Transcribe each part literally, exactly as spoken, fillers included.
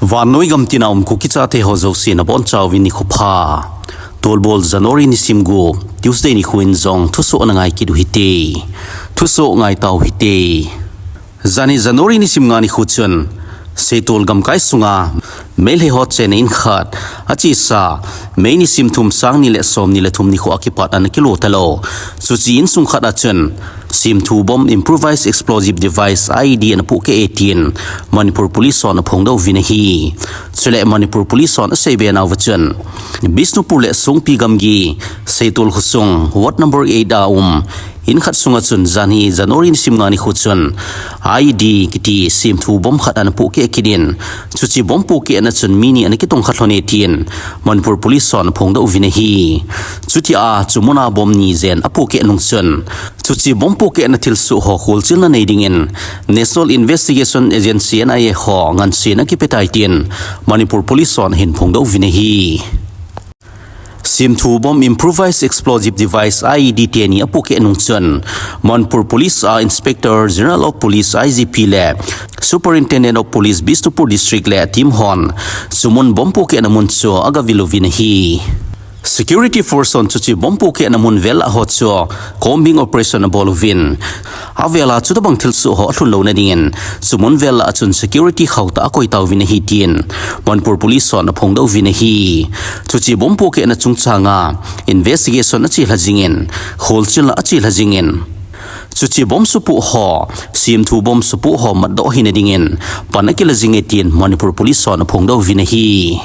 Vannoi gam tina um Kuki chate ho jouse nabonchauvin nikho pha. Tolbol January nisim gup, Tuesday nikho in jong thusoh nangai kit u hite. Thusoh ngai tau hite. Janhi January nisim nga nikho chun, Seitol gamkai sunga, Meilhei ho chenna in khat, achesa, May nisim thum sang ni le som ni le thum nikho a kipat ana kilo talou. Chuche insung khat a chun, semthu bomb, improvised explosive device, I E D ana pohkeh e tin, Manipur Police hon aphongdoh uvin ahi. Chule Manipur Police hon aseibe nauva chun, Bishnupur le Songpi gamgi, Seitol khosung, ward number eight a um, in khat sunga chun janhi January nisim nga nikho chun, I E D kiti semthu bomb khat ana pohkeh kit in, chuche bomb pohkehna chun mi ni ana kitongkha lhon e tin, Manipur Police hon aphongdoh uvin ahi. Chutia, chu muna bomb ni jen apohkeh nung chun, chuche bomb pohkehna thilsoh ho kholchilna nei dingin, National Investigation Agency, N I A ho ngansena akipe tai tin, Manipur Police hon ahin phongdoh uvin ahi. Semthu bomb, improvised explosive device, I E D teni apohkeh nung chun, Manipur Police a Inspector General of Police, I G P le Superintendent of Police Bishnupur District le team hon, chu mun bomb pohkehna mun chu agavil uvin ahi. Security force hon chuche bomb pohkehna mun vel a ho chu combing operation abol uvin, avela chutabang thilsoh ho alhun louna dingin, chu mun vel a chun security khauh tah a akoi tauvin ahi tin, Manipur Police hon aphongdoh uvin ahi. Chuche bomb pohkehna chungchanga investigation achelha jingin, kholchilna achelha jingin, chuche bomb supoh ho, semthu bomb supoh ho matdoh hina dingin, pan akila jing e tin, Manipur Police hon aphongdoh uvin ahi.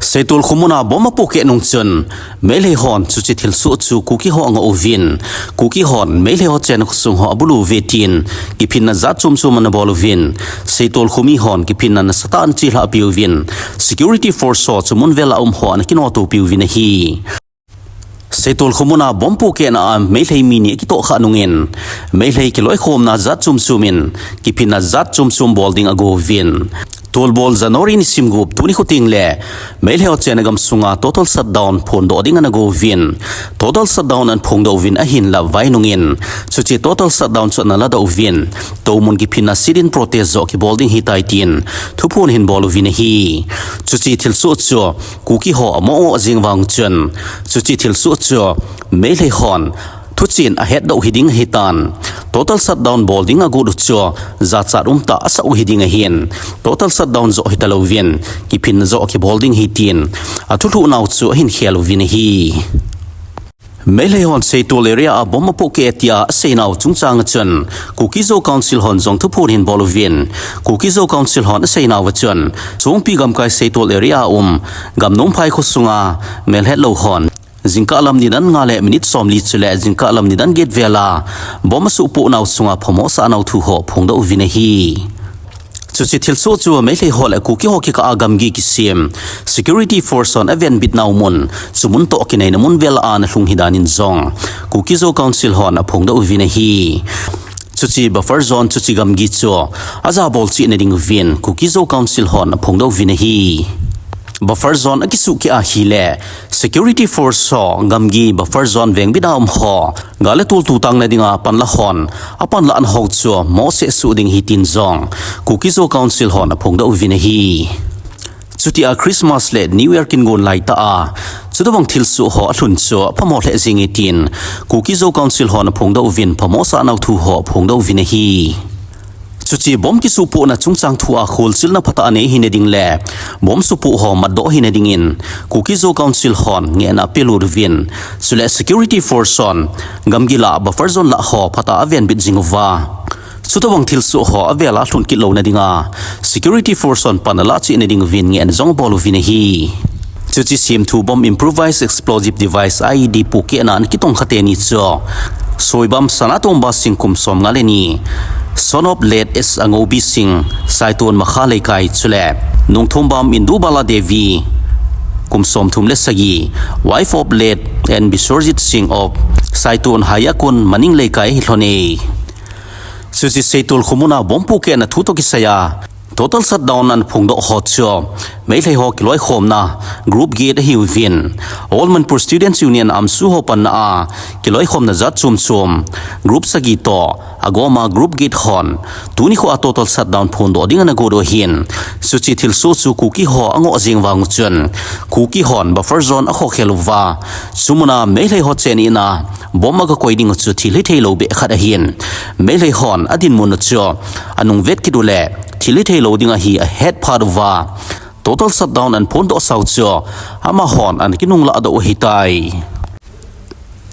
Seitol khomuna bomb apohkeh nung chun, Meilhei hon chuche thilsoh chu Kuki ho angoh uvin, Kuki hon Meilhei ho chenna khosung ho abulu uve tin, kiphinna jat chom chom ana bol uvin, Seitol khomi hon kiphinna nasatah a ana chelhah peh uvin, security force ho chu mun vel a um ho ana kinoto peh uvin ahi. Seitol khomuna bomb pohkehna a Meilhei mi ni akitohkhah nungin, Meilhei kiloikhomna jat chom chom in, kiphinna jat chom chom bol ding ago uvin, Tolbol January nisim gup tuni nikho tengle, Meilhei ho chenna gamsunga total shutdown phondoh ding ana go uvin, total shutdown ana phongdoh uvin ahinlah vai nungin, chuche total shutdown chu ana ladoh uvin, toumun kiphinna sit-in protest joh kibol ding ahitai tin, thuphon ahin bol uvin ahi. Chuche thilsoh chu, Kuki ho amo jing vang chun, chuche thilsoh chu, Meilhei hon, thuchen ahetdoh hiding ahitan, total shutdown bol ding agot u chu, jachat umtah asah u hiding ahin, total shutdown joh hitalouvin, kiphinna joh kibol ding ahi tin, athulhuh nau chu ahin khel uvin ahi. Meilhei hon Seitol area a bomb apohkeh e tia aseinau chungchang a chun, Kuki Zo Council hon jong thuphon ahin bol uvin, Kuki Zo Council hon aseinauva chun, Songpi gamkai Seitol area a um, Gamnomphai khosunga, melhetlou hon, jingkah lam nidan nga le minute somli chule jingkah lam nidan get vela, bomb asuhpoh nau chunga phamo asah nau thu ho aphongdoh uvin ahi. Chuche thilsoh chu Meilhei ho le Kuki ho kikah a gamgi kisem, security force hon avenbit nau mun, chu mun toh kinaina mun vel a ana lhung hidan in jong, Kuki Zo Council hon aphongdoh uvin ahi. Chuche buffer zone chuche gamgi chu ajabol cheh na ding uvin Kuki Zo Council hon aphongdoh uvin ahi. Buffer zone akisuhkeh ahile, security force ho gamgi buffer zone vengbit a um ho, gal le tol tutang na dinga panla hon, apanlah na ho chu moseh suh ding ahi tin jong, Kuki Zo Council hon aphongdoh uvin ahi. Chutia Christmas le New Year kin gon laitah a, chutobang thilsoh ho alhun chu aphamo lheh jing e tin, Kuki Zo Council hon aphongdoh uvin phamo asah nau thu ho aphongdoh uvin ahi. Chuche bomb kisuhpohna chungchang thu a kholchilna phatah a nei hina ding le, bomb suhpoh ho matdoh hina dingin, Kuki Zo Council hon ngehna apelut uvin, chule security force hon, gamgi lah buffer zone lah ho phatah a avenbit jing uva, chutobang thilsoh ho avela alhun kit louna dinga, security force hon pan alah cheh na ding uvin ngehna jong abol uvin ahi. Chuche semthu bomb, improvised explosive device, I E D pohkehna a kitongkha teni chu, Soibam Sanatomba Singh kum som nga le ni, son of late S Angoubi Singh, Saiton Makha Leikai chule, Nungthombam Indubala Devi, kum som thum le sagi, wife of late N Biswarjit Singh of Saiton Hayakun Maning Leikai ahi lhon e. Chuche Seitol khomuna bomb pohkehna thu toh kisai a, Total shutdown ana phongdoh ho chu Meitei ho kiloikhomna group get ahiuvin, All Manipur Students Union AMSU ho panna a kiloikhomna jat chomchom group sagi toh agoma group get hon tuni khoa total shutdown phongdoh ding ana got u ahin, chuche thilsoh chu Kuki ho angoh jeng vang uchun Kuki hon buffer zone akhokhel uva, chu muna Meitei ho chenna bomb aga koi ding u chu thil hithei lou beh khat ahin, Meitei hon adinmun u chu anung vet kit uleh thil hithei lou ding ahi ahet phat uva, total shutdown ana phongdoh sau chu amahon ana kinunglah doh u ahitai.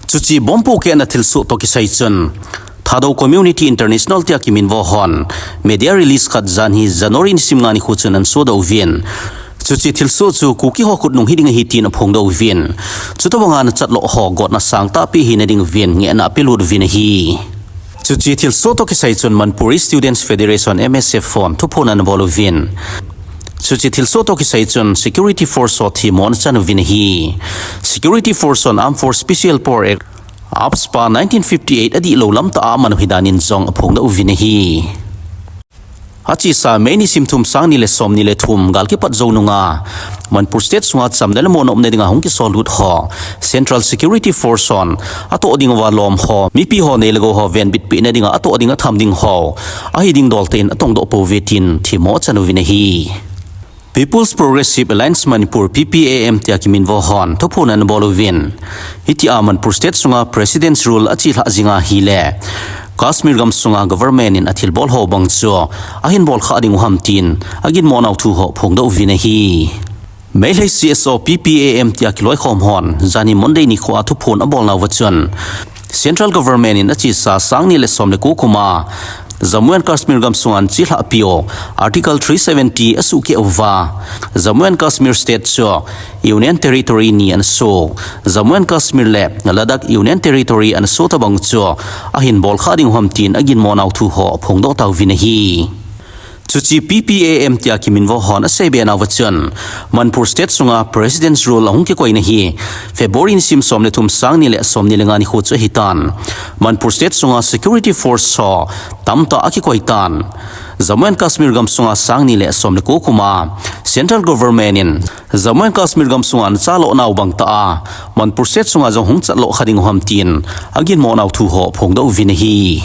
Chuche bomb pohkehna thilsoh toh kisai chun Thadou Community International tia kiminvo hon media release khat janhi January nisim nga nikho chun ana sodoh uvin, chuche thilsoh chu Kuki ho khut nung hiding ahi tin aphongdoh uvin, chutobanga ana chatloh ho gotna sangtah peh hina ding uvin ngehna apelut uvin ahi. Chuche thilsoh toh kisai chun Manipuri Students Federation, M S F hon thuphon ana bol uvin, chuche thilsoh toh kisai chun security force ho themmo ana chan uvin ahi. Security force hon Armed Force Special Power Act, AFSPA nineteen fifty-eight adihlou lamtah a aman u ahi danin jong aphongdoh uvin ahi. Achesa May nisim thum, sang ni le som ni le thum gal kipat jou nunga Manipur State sunga chamna le monna umna dinga hung kisol lut ho Central Security Force hon atoh ding uva lom ho, mipi ho nei le gou ho venbitpeh na dinga atoh ding atham ding ho ahi ding dol tah in atongdoh pouve tin themmo achan uvin ahi. People's Progressive Alliance Manipur, P P A M tia kiminvo hon thuphon ana bol uvin, hitia Manipur State sunga President's Rule achelhah jinga ahile Kashmir gamsunga government in athilbol ho bang chu ahin bolkhah ding u ham tin aginmo nau thu ho phongdoh uvin ahi. Meitei C S O P P A M tia kiloikhom hon janhi Monday nikhoa thuphon abol nauva chun, Central Government in achesa sang ni le som le ko kuma Jammu and Kashmir gamsunga ana chelhah piu Article three seventy asuhkeh uva, Jammu and Kashmir State chu Union Territory ni ana so, Jammu and Kashmir le Ladakh Union Territory ana so tobang chu ahin bolkhah ding u ham tin aginmo nau thu ho aphongdoh tauvin ahi. Chuche P P A M tia kiminvo hon aseibe nauva chun, Manipur State sunga President's Rule ahung kikoina hi February nisim som le thum, sang ni le som ni le nga nikho chu ahitan, Manipur State sunga security force ho tamtah akikoi tan, Jammu and Kashmir gamsunga sang ni le som le ko kuma Central Government in Jammu and Kashmir gamsunga ana chaloh nau bangtah a Manipur State sunga jong hung chatloh kha ding u ham tin aginmo nau thu ho aphongdoh uvin ahi.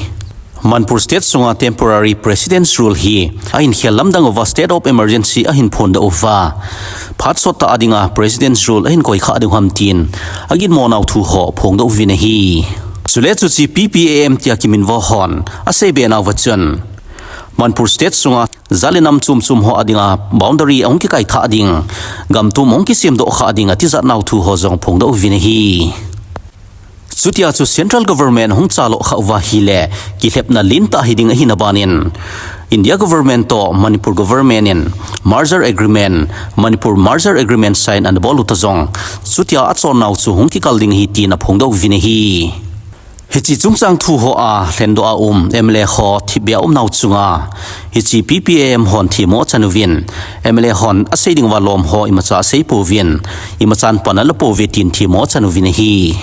Manipur State sunga Temporary President's Rule hi ahin khel lamdang uva State of Emergency ahin phondoh uva, phat sottah a dinga President's Rule ahin koikhah ding u ham tin aginmo nau thu ho aphongdoh uvin ahi. Chule chuche P P A M tia kiminvo hon aseibe nauva chun, Manipur State sunga jat le nam chom chom ho a dinga boundary ahung kikaithah ding, gamtum ahung kisemdoh khah ding atijat nau thu ho jong aphongdoh uvin ahi. Chutia chu Central Government ahung chaloh khah uva ahile kilhepna lentah hiding ahina banin, India Government toh Manipur Government in Merger Agreement, Manipur Merger Agreement sign ana bol u ta jong, chutia achon nau chu hung kikal ding ahi tin aphongdoh uvin ahi. Hiche chungchang thu hoa lhendoh a um M L A ho thipbeh a um nau chunga hiche P P A M hon themmo achan uvin, M L A hon asei ding uva lom ho imacha asei pouvin, imachan pan ala pouve tin themmo achan uvin ahi.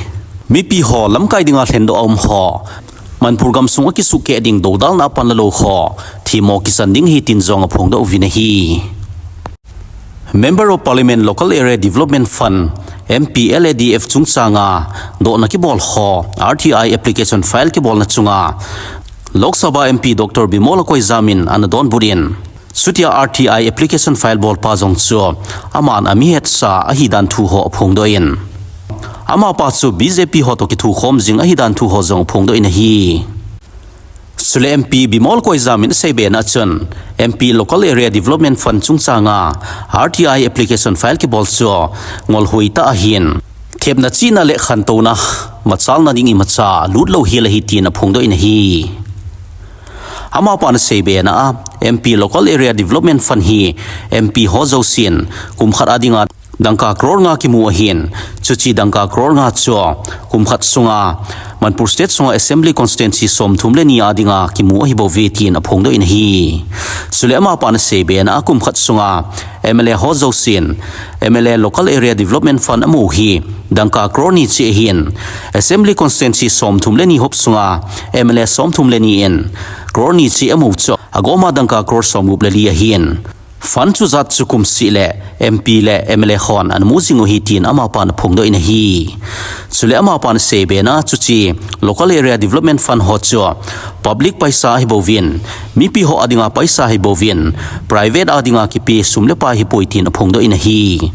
Mipi ho lamkai dinga lhendoh a um ho, Manipur gamsung akisuhkeh ding dodalna a pan lalou ho themmo kichan ding ahi tin jong aphongdoh uvin ahi. Member of Parliament Local Area Development Fund, M P L A D F chungchanga dohna kibol ho R T I application file kibolna chunga Lok Sabha M P Doctor Bimol Akoijam in ana donbut in, chutia R T I application file bolpa jong chu aman ami hetsa ahidan thu ho aphongdoh in, amapa chu B J P ho toh kithukhom jing ahidan thu ho jong aphongdoh in ahi. Chule M P Bimol Akoijam in aseibe na chun, M P Local Area Development Fund chungchanga R T I application file kibol chu ngolhoi tah ahin, thepna chihna le khantouna machalna ding imacha lut lou hel ahi tin aphongdoh in ahi. Amapan aseibe na a, M P Local Area Development Fund hi M P ho jousen kum khat a dinga dangka crore nga kimu ahin, chuche dangka crore nga chu kum khat sunga Manipur State sunga Assembly Constituency somthum le ni a dinga kimu ahi bouve tin aphongdoh in ahi. Chule amapan aseibe na a, kum khat sunga M L A ho jousen M L A Local Area Development Fund amu hi dangka crore ni cheh ahin, Assembly Constituency somthum le ni hop sunga M L A somthum le ni in crore ni cheh amu chu Agoma dangka crore somgup le li ahin. Fund chu jat chu kumseh le M P le M L A hon ana mu jing u ahi tin amapan aphongdoh in ahi. Chule amapan aseibe na chuche Local Area Development Fund ho chu public paisa ahi bouvin, mipi ho adinga paisa ahi bouvin, private adinga kipe sum le pai ahipoi tin aphongdoh in ahi.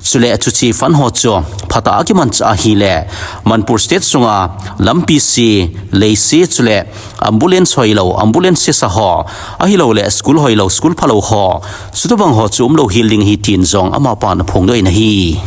Chule chuche fund ho chu phatah a kimanchah ahile Manipur State sunga lampi se, lei se chule ambulance hoilou, ambulance sesa ho, ahilouleh school hoilou, school phalou ho, chutobang ho chu umlou hel ding ahi tin jong amapan aphongdoh in ahi.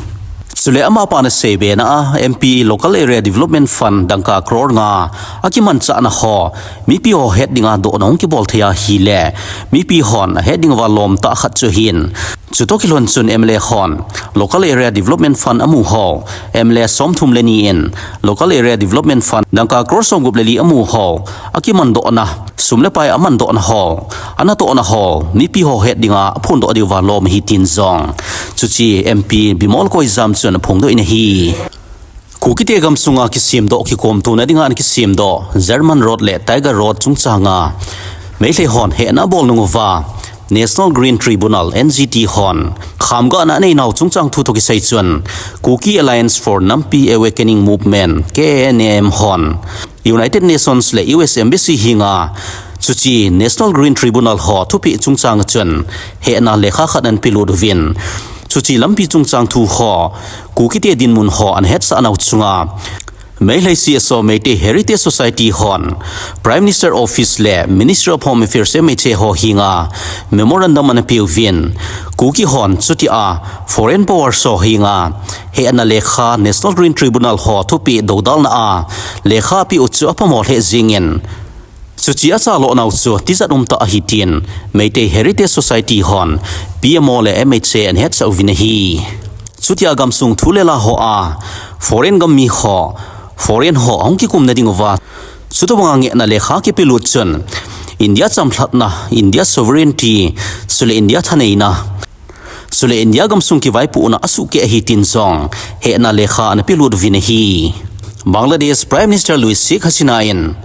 Chule amapan aseibe na a M P Local Area Development Fund dangka crore nga akimanchahna ho mipi ho het dinga dohna hung kibol thei ahile mipi hon ahet ding uva lom tah khat chu ahin. Chutoh kilhon chun M L A hon Local Area Development Fund amu ho, M L A somthum le ni in Local Area Development Fund dangka crore somgup le li amu ho akimandohna, sum le pai amandohna ho, anatohna ho mipi ho het dinga aphondoh diu va lom ahi tin jong chuche M P Bimol Akoijam chun aphongdoh in ahi. Kukite gamsunga kisemdoh kikomtona dinga ana kisemdoh German Road le Tiger Road chungchanga Meitei hon hehna abol nung uva National Green Tribunal, N G T, hon khamgahna aneinau chungchang thu toh kisai chun Kuki Alliance for Nampi Awakening Movement, K A N A M, hon United Nations le U S Embassy henga chuche National Green Tribunal ho thupeh chungchang a chun hehna lekha khat ana pelut uvin, chuche lampi chungchang thu ho Kukite dinmun ho ana hetsah nau chunga Meitei C S O, Meitei Heritage Society hon Prime Minister Office le Ministry of Home Affairs, M H A, ho henga memorandum ana peuvin, Kuki hon chutia foreign powers ho henga hehna lekha National Green Tribunal ho thupeh dodalna a lekha apeh u chu aphamo lheh jengin, chuche achaloh nau chu tijat umtah ahi tin Meitei Heritage Society hon P M O le M H A ana hetsah uvin ahi. Chutia gamsung thu le la hoa foreign gam mi ho, foreign ho ahung kikumna ding uva chutobanga ngehna lekha kipelut chun India chamlhatna, India sovereignty, chule India thaneina, chule India gamsung kivaipohna asuhkeh ahi tin jong hehna lekha ana pelut uvin ahi. Bangladesh Prime Minister lui Sheikh Hasina in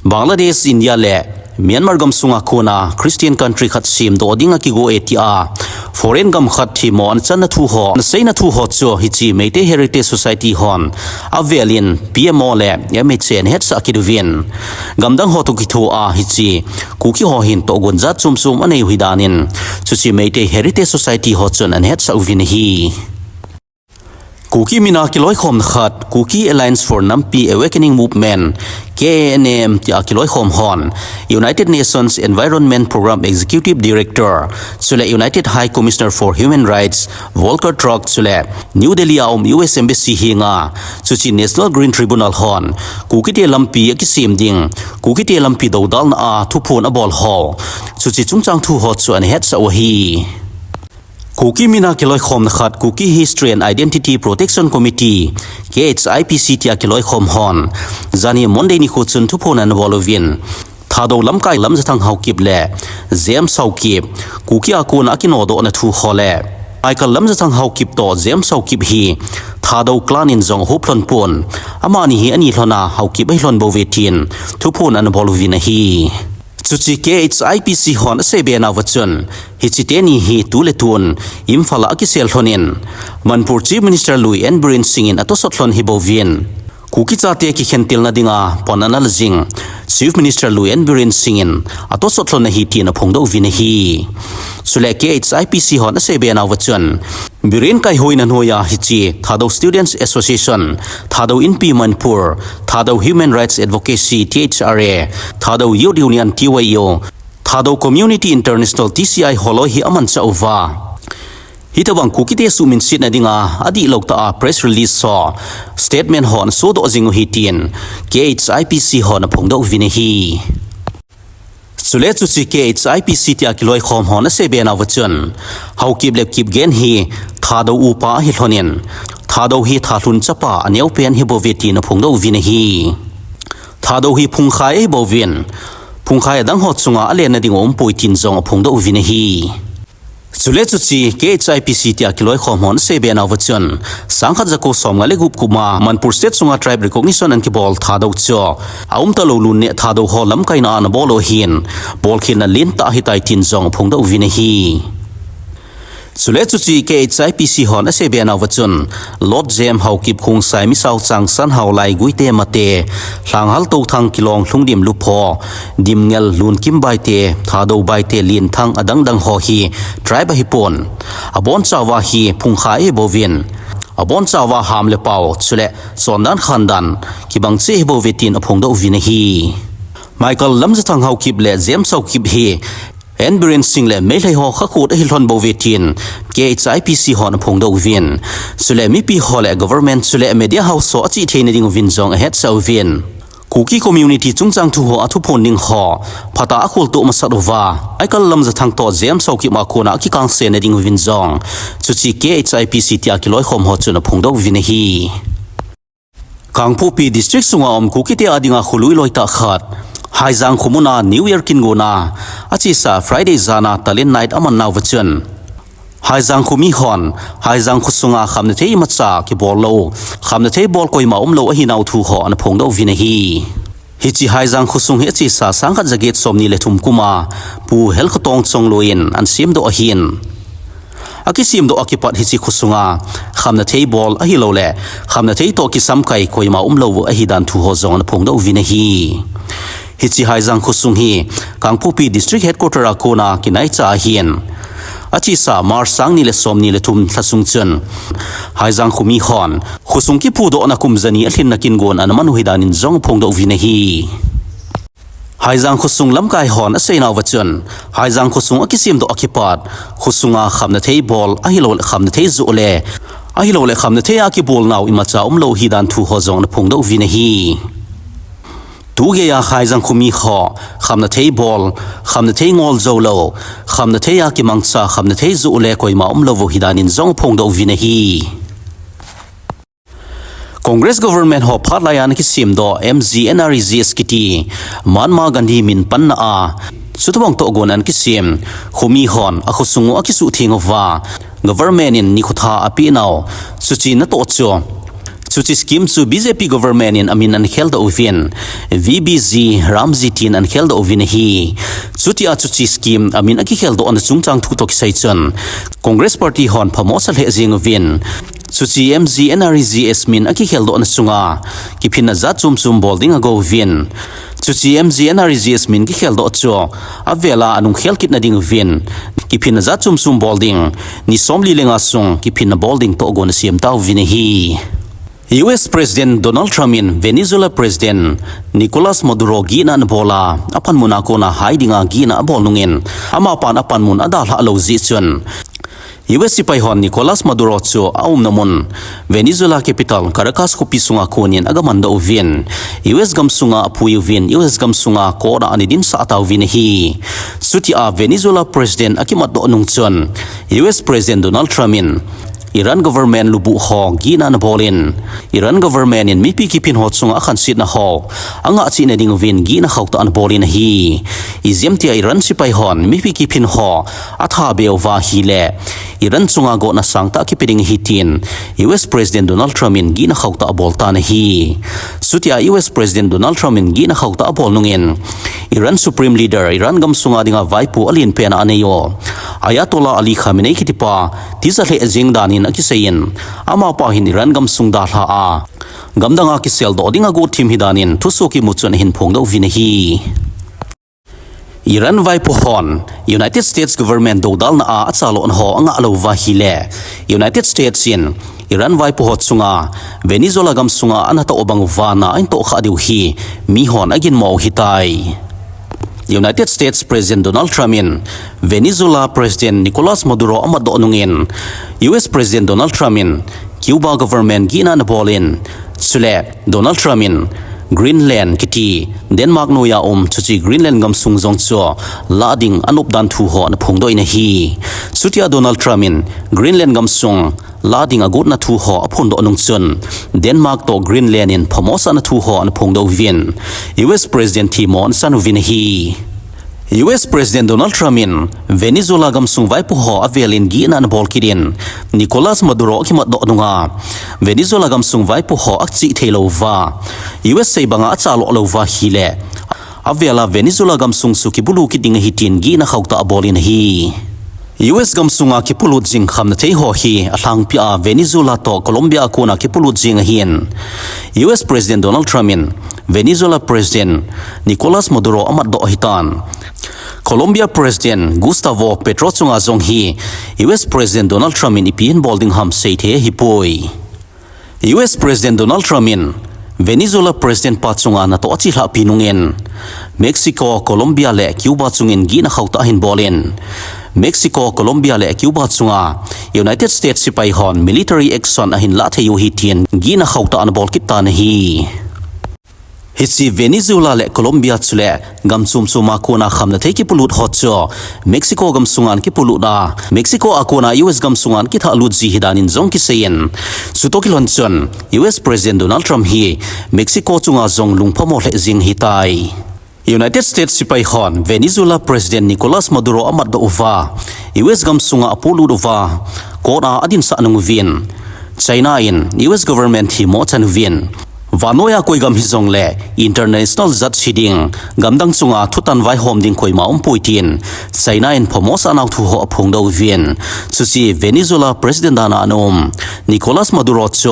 Bangladesh, India le Myanmar gamsunga kona Christian country khat semdoh dinga kigo e tia foreign gam khat themmo ana channa thu ho, ana seina thu ho chu hiche Meitei Heritage Society hon avelin P M O le M H A ana hetsah kit uvin, gamdang ho toh kithoa hiche Kuki ho hin tohgon jat chom chom anei u ahi danin chuche Meitei Heritage Society ho chun ana hetsah uvin ahi. Kuki mina kiloikhomna khat, Kuki Alliance for Nampi Awakening Movement, K A N A M, tia kiloikhom hon United Nations Environment Programme Executive Director chule United High Commissioner for Human Rights, Volker Turk, chule New Delhi a um U S Embassy henga chuche National Green Tribunal hon Kukite lampi akisem ding, Kukite lampi dodalna a thuphon abol ho, chuche chungchang thu ho chu ana hetsah u ahi. Kuki mina kiloikhomna khat, Kuki History and Identity Protection Committee, K H I P C, tia kiloikhom hon janhi Monday nikho chun thuphon ana bol uvin, Thadou lamkai Lamjathang Haokip le James Haokip, Kuki a kona akinodohna thu ho le Michael Lamjathang Haokip toh James Haokip hi Thadou clan in jong ahop lhon pon, amani hi ani lhona Haokip ahi lhon bouve tin thuphon ana bol uvin ahi. Chuche K H I P C hon aseibe nauva chun, hiche teni hi tuletu in Imphal a akisel lhon in, Manipur Chief Minister lui N Biren Singh in atosot lhon ahi bouvin, Kuki chate kikhentelna dinga pan ana la jing Chief Minister lui N Biren Singh in atosot lhon ahi tin aphongdoh uvin ahi. Chule K H I P C hon aseibe nauva chun, Biren kaihoina noiya hiche Thadou Students Association, Thadou Inpi Manipur, Thadou Human Rights Advocacy, T H R A, Thadou Youth Union, T Y U, Thadou Community International, T C I, holoi hi amanchah uva, hitobang Kukite suhminsetna dinga adihlou tah a press release ho, statement ho ana sodoh jing u ahi tin K H I P C hon aphongdoh uvin ahi. Chule chuche K H I P C tia kiloikhom hon aseibe nauva chun, Haokip le Kipgen hi Thadou upa ahi lhon in, Thadou hi Thalhun chapa aneopen ahi bouve tin aphongdoh uvin ahi. Thadou hi phungkhai ahi bouvin, phungkhai adang ho chunga alenna ding aumpoi tin jong aphongdoh uvin ahi. Chule chuche K H I P C tia kiloikhom hon aseibe nauva chun, sangkhat jako somnga le gup kuma Manipur State sunga tribe recognition ana kibol Thadou chu aumtalou lun neh Thadou ho lamkaina a ana bol u ahin, bolkhelna lentah ahitai tin jong aphongdoh uvin ahi. Chule chuche K H I P C hon aseibe nauva chun, Lotjem, Haokip, Khongsai, Misao, Changsan, Haolai, Guite, Mate, Lhanghal, Touthang, Kilong, Lhungdim, Lupho, Dimngel, Lunkim, Baite, Thadou, Baite, Lenthang, adangdang ho hi tribe ahipon, abonchauva hi phungkha ahibouvin, abonchauva ham le pao chule chondan khandan kibang cheh ahibouve tin aphongdoh uvin ahi. Michael Lamjathang, Haokip, le James Haokip hi N Biren Singh le Meitei ho khakhut ahi lhon bouve tin K H I P C hon aphongdoh uvin, chule mipi ho le government chule media house ho achih theina dinguvin jong ahetsah uvin, Kuki community chungchang thu ho athuphon ding ho phatah a akholtoh masat uva, Michael Lamjathang toh James Haokip a kona akikangse na dinguvin jong chuche K H I P C tia kiloikhom ho chun aphongdoh uvin ahi. Kangpokpi District sunga um Kukite adinga kholui loitah khat, Haijang khomuna New Year kingona achesa Friday jana Talent Night aman nauva chun, Haijang khomi hon Haijang khosunga khamnathei imacha kibol lou, khamnathei bol koima umlou ahinau thu ho ana phongdoh uvin ahi. Hiche Haijang khosung hi achesa sangkhat jaget somni le thum kuma Pu Helkhatong Chongloi in ana semdoh ahin, akisemdoh a kipat hiche khosunga khamnathei bol ahilouleh khamnathei toh kisamkai koima umlou ahidan thu ho jong ana phongdoh uvin ahi. Hiche Haijang khosung hi Kangpokpi District Headquarter a kona kinaicha ahin, achesa March sangni le somni le thum lhasung chun Haijang khomi hon khosung kiphudohna kum jani alhinna kingon ana manu ahidan in jong aphongdoh uvin ahi. Haijang khosung lamkai hon aseinauva chun, Haijang khosung akisemdoh a kipat, khosunga khamnathei bol ahilouleh khamnathei joh le ahilouleh khamnathei a kibolnau imacha umlou ahidan thu ho jong ana phongdoh uvin ahi. Tugeiya Haijang khomi ho khamnathei bol, khamnathei ngol joulou, khamnathei a kimangcha khamnathei joh le koima umlou ahidan in jong aphongdoh uvin ahi. Congress government ho phatlai a ana kisemdoh M G N R E G S kiti Mahatma Gandhi min panna a, chutobang tohgon ana kisem khomi hon akhosung u akisuhtheng uva, government in nikho tha apehnau chuche natoh chu, chuche scheme chu B J P government in amin ana kheldoh uvin, V B G Ramji tin ana kheldoh uvin ahi. Chutia chuche scheme amin akikheldohna chungchang thu toh kisai chun, Congress party hon phamo sa lheh jeng uvin, chuche M G N R E G S min akikheldohna chunga kiphinna jat chomchom bol ding agouvin, chuche M G N R E G S min kikheldoh chu avela anung khel kitna dinguvin, kiphinna jat chomchom bol ding, ni somli le nga sung kiphinna bol ding tohgon asem tauvin ahi. U S President Donald Trump in Venezuela President Nicolas Maduro gihna anabol a, apanmun a kona hai dinga gihna abol nungin, amapan apanmun adalhah lou jeh chun, U S sepai hon Nicolas Maduro chu aumna mun Venezuela capital Caracas khopi sunga konin agamandoh uvin, U S gamsunga apui uvin, U S gamsunga court a ana dinsah tauvin ahi. Chutia Venezuela President akimatdoh nung chun, U S President Donald Trump in Iran government lubuh ho gihna anabolin, Iran government in mipi kiphin ho chunga akhansetna ho angah cheh na dinguvin gihna khauhtah anabolin ahi. Ijemtia Iran sepai hon mipi kiphin ho athabe uva ahile, Iran chunga gotna sangtah kipe ding ahi tin U S President Donald Trump in gihna khauhtah abol tan ahi. Chutia U S President Donald Trump in gihna khauhtah abol nungin, Iran Supreme Leader, Iran gamsunga dinga vaipo alenpen a anei u Ayatollah Ali Khamenei kitipa tija lheh jeng danin akiseiyin, amapa hin Iran gamsung dalha a, gamdanga kiseldoh ding agot thim ahi danin thusoh kimu chun ahin phongdoh uvin ahi. Iran vaipo hon United States government doudalna a achalhahna ho angah lou uva ahile, United States in Iran vaipo ho chunga Venezuela gamsunga anatoh bang uva na ahin tohkhah diu hi mihon aginmo u ahitai. United States President Donald Trump in Venezuela President Nicolas Maduro amatdoh nungin, U S President Donald Trump in Cuba government gihna anabolin, chule Donald Trump in Greenland kiti Denmark noiya um chuche Greenland gamsung jong chu lah ding anop dan thu ho anaphongdoh in ahi. Chutia Donald Trump in Greenland gamsung lah ding agotna thu ho aphondoh nung chun, Denmark toh Greenland in phamosahna thu ho anaphongdoh uvin, U S President themmo anachan uvin ahi. U S President Donald Trump in Venezuela gamsung vaipo ho avelin gihna anabol kit in, Nicolas Maduro akimat doh nunga Venezuela gamsung vaipo ho achih theilou va, U S sei banga achalo lou va ahile, avela Venezuela gamsung chu kibulu kit ding ahi tin gihna khauhtah abolin ahi. U S gamsunga kipolut jing khamna thei ho hi alhangpia Venezuela toh Colombia a kona kipolut jing ahin, U S President Donald Trump in Venezuela President Nicolas Maduro amatdoh ahitan, Colombia President Gustavo Petro chunga jong hi U S President Donald Trump in ipi ahin bol ding ham seithei ahipoi. U S President Donald Trump in Venezuela President pa chunga natoh achilhahpi nungin, Mexico, Colombia le Cuba chungin gihna khauhtah ahin bolin, Mexico, Colombia le Cuba chunga United States sepai hon military action ahin lah thei u ahi tin gihna khauhtah anabol kit tan ahi. Hiche Venezuela le Colombia chule gam chom choma kona khamna thei kipolut ho chu Mexico gamsunga ana kipolut a, Mexico a kona U S gamsunga ana kithahlut ji ahi danin jong kiseiyin, chutoh kilhon chun U S President Donald Trump hi Mexico chunga jong lungphamo lheh jing ahitai. United States sepai hon Venezuela President Nicolas Maduro amatdoh uva, U S gamsunga apolut uva, court a adinsah nung uvin, China in U S government hi mo achan uvin, vannoiya koi gam hijongle international judge hiding, gamdang chunga thutan vaihom ding koima umpoi tin China in phamosah nau thu ho aphongdoh uvin, chuche Venezuela President dana ana um Nicolas Maduro chu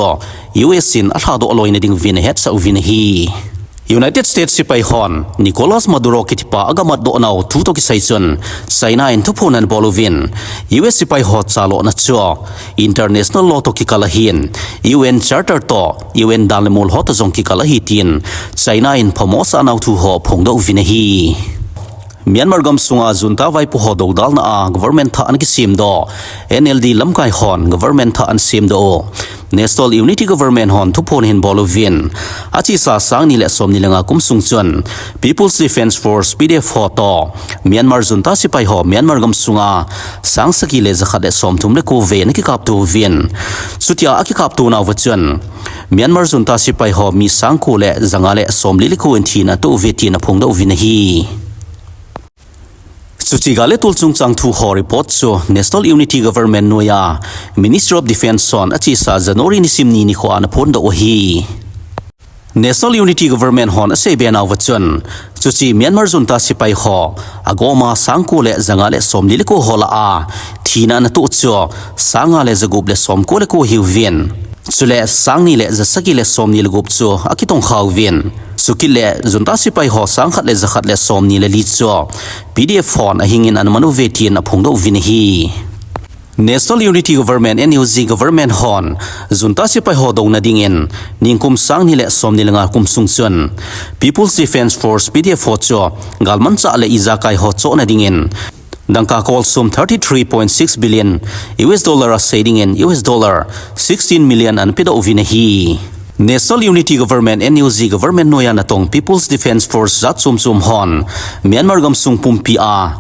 U S in alhadoh loina ding uvin ahetsah uvin ahi. United States sepai hon Nicolas Maduro kitipa agamatdoh nau thu toh kisai chun China in thuphon anabol uvin, U S sepai ho chalona chu international law toh kikal ahin, U N Charter toh, U N dan le mol ho toh jong kikal ahi tin China in phamosah nau thu ho aphongdoh uvin ahi. Myanmar gamsunga junta vaipo ho dodalna a government thah ana kisemdoh, N L D lamkai hon government thah ana semdoh u, National Unity Government hon thuphon ahin bol uvin, achesa sang ni le som ni le nga kum sung chun People's Defence Force, P D F ho toh Myanmar junta sepai ho Myanmar gamsunga sang sagi le jakhat le som thum le ko vei ana kikapto uvin, chutia akikapto nauva chun Myanmar junta sepai ho mi sang ko le janga le som li le ko in thina atoh uve tin aphongdoh uvin ahi. Chuche gal le tol chungchang thu ho report chu National Unity Government noiya Ministry of Defence hon achesa January nisim ni nikhoa ana phondoh u ahi. National Unity Government hon aseibe nauva chun, chuche Myanmar junta sepai ho agoma sang ko le janga le som li le ko ho lah a thina ana toh chu sang nga le jagup le som ko le ko ahiuvin, chule sang ni le jasagi le som ni le gup chu akitongkha uvin, chukit le junta sepai ho sang khat le jakhat le som ni le li chu P D F hon ahingin ana man uve tin aphongdoh uvin ahi. National Unity Government, N U G government hon junta sepai ho douna dingin nikum sang ni le som ni le nga kum sung chun People's Defence Force, P D F ho chu galmanchah le ijakai ho chohna dingin dangka kolsum thirty three point six billion U S dollar asei dingin U S dollar sixteen million ana pedoh uvin ahi. National Unity Government, N U G government noiya natong People's Defence Force jat chom chom hon Myanmar gamsung pumpi a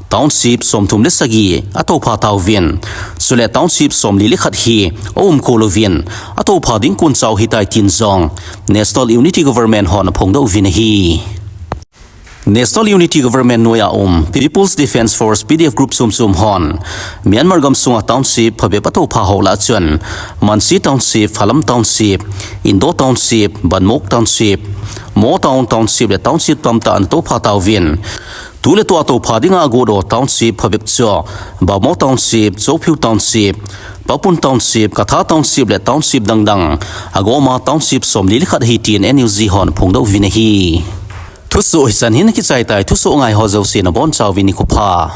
township som thum le sagi atoupha tauvin, chule township som li le khat hi aumkol uvin, atoupha ding kon chau ahitai tin jong National Unity Government hon aphongdoh uvin ahi. National Unity Government noiya um People's Defence Force, P D F group chom chom hon Myanmar gamsunga township phabep atoupha ho lah a chun Mansi Township, Falam Township, Indo Township, Banmok Township, Motaung Township le township tamtah ana toupha tauvin, tu le tua toupha dinga agot u township phabep chu Bhamo Township, Kyaukphyu Township, Papum Township, Katha Township le township dangdang agoma township som li le khat ahi tin N U G hon aphongdoh uvin ahi. Thusoh hichan hin akichai tai, thusoh ngai ho jouse nabonchauvin nikho pha.